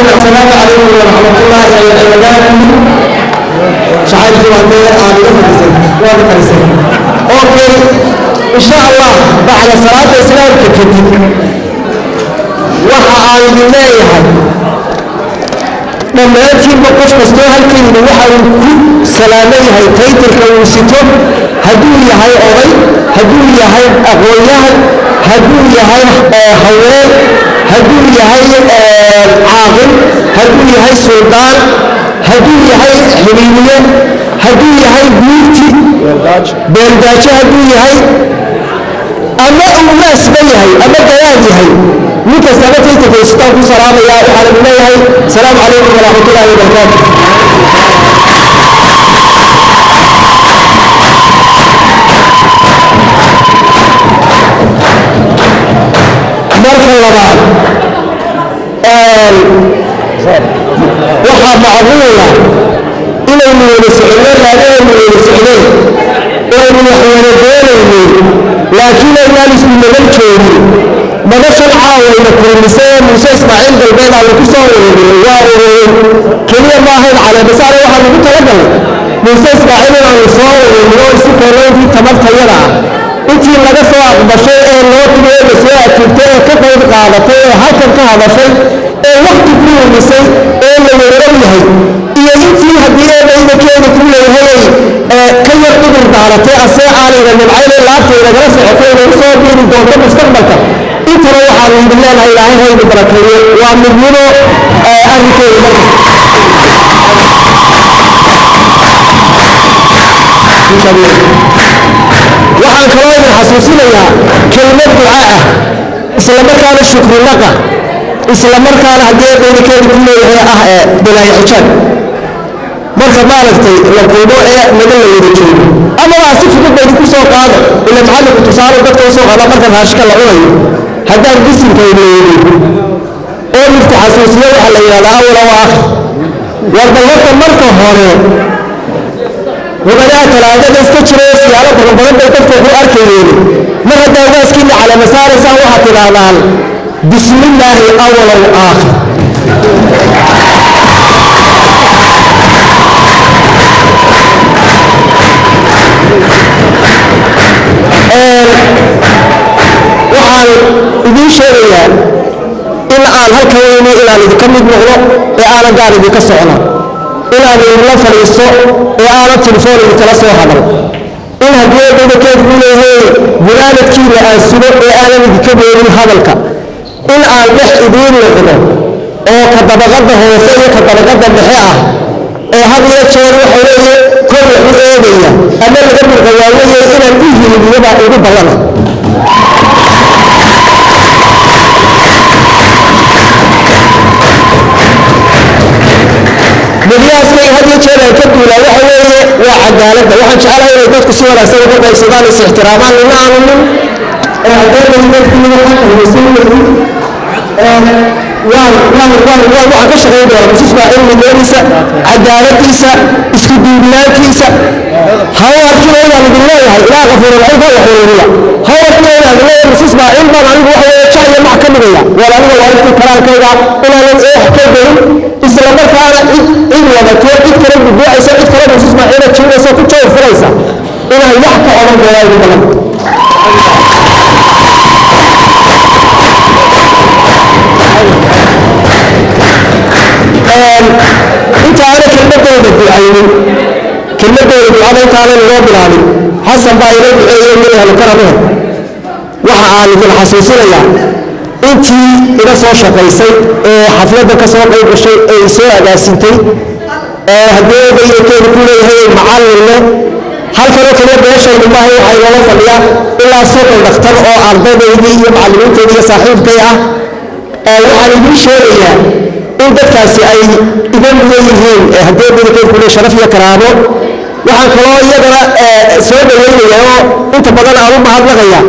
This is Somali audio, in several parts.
الرحيم. السلام عليكم ورحمة الله وبركاته. شعيب وهدي أنا فلسطين. أوكي إن شاء الله بعد صلاة الإسلام كتب waxa aan idin leeyahay dhammaantiinba qof kastoo halkan yimi waxa uu ku salaaman yahay taytarka uu sito, hadduu yahay oday, hadduu yahay aqoon-yahan, hadduu yahay haween, hadduu yahay caaqil, hadduu yahay suldaan, hadduu yahay xiliiliye, hadduu yahay guurti beeldaajo, hadduu yahay ama uu naasba yahay ama dalaad yahay, nin kastaba taytarka uu sitaan ku salaamaya. Waxaan idin leeyahay asalaamu calaykum waraxmatullaahi wabarakaatu. Marka labaad, waxaa macquula inaynu wada soconno, raadinaynu wada socdeen aynu wax wada doonaynay, laakiin aynaan isku magan joogin. Madashan caawayna kulmisay ee Muuse Ismaaciil Galbeed aanu ku soo ururinay waa ururin keliya ma ahayn caleemasaare. Waxaa lagu talagalay Muuse Ismaaciil inaanu soo ururino oo isu keenno intii tamartayada ah, intii laga soo aqbashay ee loo timi ee lasoo ajiibtay ee ka qayb qaadatay ee halkan ka hadashay ee wakti ku lumisay ee la wada yahay, iyo intii haddii eebaydankeeda ku leeyahay ay ka yar cudur daaratay asee aanayna nimcayna laabtayna gala socotay inay usoo biiri doonto mustaqbalka. Intana waxaanu idin leenahay Ilaahay haynu barakeeyo. Waa midnimo arrinkeedu. Marka waxaan kaloo idin xasuusinayaa kelmad duca ah, isla markaana shukrinaqa, isla markaana haddii eebaydankeedu ku leeyahay ah ee bilaayo xijaab. Marka maaragtay la kulmo ee naga la wada joogo amaba si fudud ba idinku soo qaado, ila macallinku tusaale dadka usoo qaada, marka raashika la cunayo haddaan bisinka ileeyin oo midku xasuusiyo, waxaa la yidhahdaa awala wa aakhir. War bal horta marka hore hubanaha talaadada iska jira oo siyaalo badan badan bay dadku waxu arkayeen. Mar haddaa ugaaskiina calama saaraysaan, waxaad tidhaahdaan bismillaahi awala wa aakhir. Waxaan idiin sheegayaa in aan halkan weyne inaan idinka mid noqdo ee aanan gaar idinka socno, inaan idinla fadhiisto ee aanan telefoon idinkala soo hadal, in haddii eebaydankeed ku leeyahay gunaanadkiina aan sugo ee aanan idinka beerin hadalka, in aan dhex idiin noqdo oo ka dabaqadda hoose iyo ka dabaqadda dhexe ah ee had iyo jeer waxa weeye kor wax u eegaya ama laga murqawaawaye inaan u hilibiyobaa igu ballana. Milyaaskayga had iyo jeer aan ka duulaa waxa weeye waa cadaaladda. Waxaan jecelahay inay dadku si wanaagsan uga qaybsadaan, is ixtiraamaan, nina aanu nin waan waan waan waan waxaan ka shaqayn doonaa Muuse Ismaaciil midnimadiisa, cadaaladiisa, isku duubnaantiisa. Ha u arkina inaan idin leeyahay ilaa kafuurulciil baa wax ururiya. Ha u arkina inaan idin leeyahay Muuse Ismaaciil baan anigu waxa weeye jac iyo mac ka dhigaya. Waan aniga waa intii karaankayga inaanan eex ka gelin, isla markaana cid cid wadato, cid kale guduucaysa, cid kale Muuse Ismaaciila jiinaysa ku jawr furaysa inaan wax ka odhan doonaa idin balan. Inta aanan kelmadooda ducaynin, kelmadooda ducada intaanan inoo bilaabin, Xasan baa ila duceeyey min ahlu karamehe. Waxa aan idin xasuusinayaa intii ila soo shaqaysay ee xafladda ka soo qayb gashay ee isoo agaasintay ee haddii eebaydankeedu ku leeyahay macallin leh halkanoo kaliya beeshaydu maaha, waxaa inoola fadhiya ilaa 30 dhakhtar oo ardaydaydii iyo macallimiinteydii iyo saaxiibkay ah. Waxaan idiin sheegayaa in dadkaasi ay iga mudan yihiin haddii eebaydankeedu ku leeyahay sharaf iyo karaamo. Waxaan kaloo iyagana soo dhawaynayaa oo inta badan aan u mahadnaqaya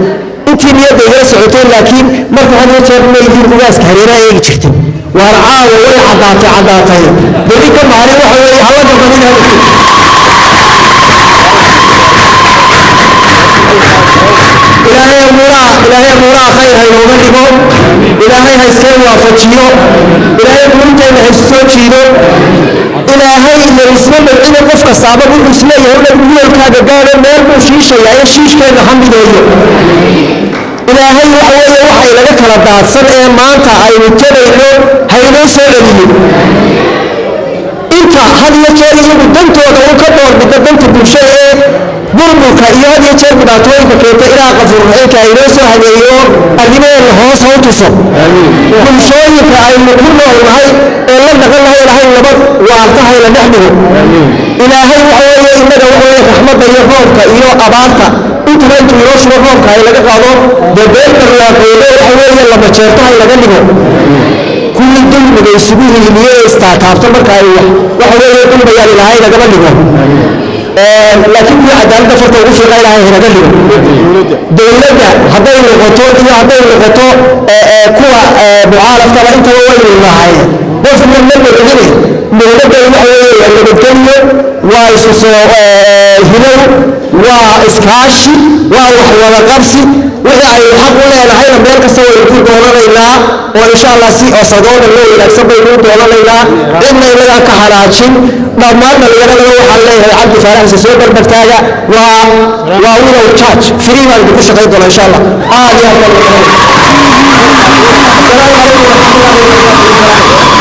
intii niyadda igala socotay, laakiin marka had iyo jeer leeyihiin ugaaska hareeraha eegi jirtay. Waar caawa way caddaatay, caddaatay berri ka maalin waxa weeye hala gabanin. Ilaahay amuuraha, Ilaahay amuuraha khayr ha inooga dhigo. Ilaahay ha iskeen waafajiyo, Ilaahay guurteenna ha isu soo jiido. Ilaahay iyo isma magcina, qof kastaaba wuxuu isleeyahay dhan yoolkaaga gaadho, meel buu shiishayaa ee shiishkeenna ha mideeyo Ilaahay. Waxa weeye waxay naga kala daadsan ee maanta aynu tabayno haynoo soo celiyo. Inta had iyo jeer iyagu dantooda uu ka doorbida danta bulshada ee burburka iyo had iyo jeer dhibaatooyinka keenta, Ilaah Qafuurraxiimka haynoo soo haneeyo, arrimaheenna hoos ha u tuso. Bulshooyinka aynu ku nool nahay ee la dhaqan nahay, Ilaahay nabad waarta hayna dhex dhigo. Ilaahay waxa weeye innaga waxa weeye raxmadda iyo roobka iyo abaarta intaba intuu inoo shubo, roobka hay laga qaado, dee beel barwaaqoodo waxa weeye lama jeerto hay laga dhigo. Kuwii dulmiga isugu hiiliye ee istaataabto marka ay waxa weeye dulmayaan, Ilaahay nagama dhigo, laakiin kuwii cadaaladda farta ugu fiiqa Ilaahay hanaga dhigo. Dowladda hadday noqoto iyo hadday noqoto kuwa mucaaradkaba, intaba waynu nahay, qofna ma nabcine. Dowladda waxa weeye waa nabadgelyo, waa isu soo hilow, waa iskaashi, waa wax wada qabsi. Wixii aynu xaq u leenahayna meel kasta waynu ku doonanaynaa, oo insha Allah si osadoona loo wanaagsan baynu u doonanaynaa, cidna inagaan ka xanaajin. Dhammaan dhallinyaradana waxaan leeyahay, Cabdi Faarax isa soo barbartaaga, waa without charge, free baan idinku shaqayn doonaa insha Allah. Aad iyo aad baan. Asalaamu calaykum waraxmatullahi wabarakaatu.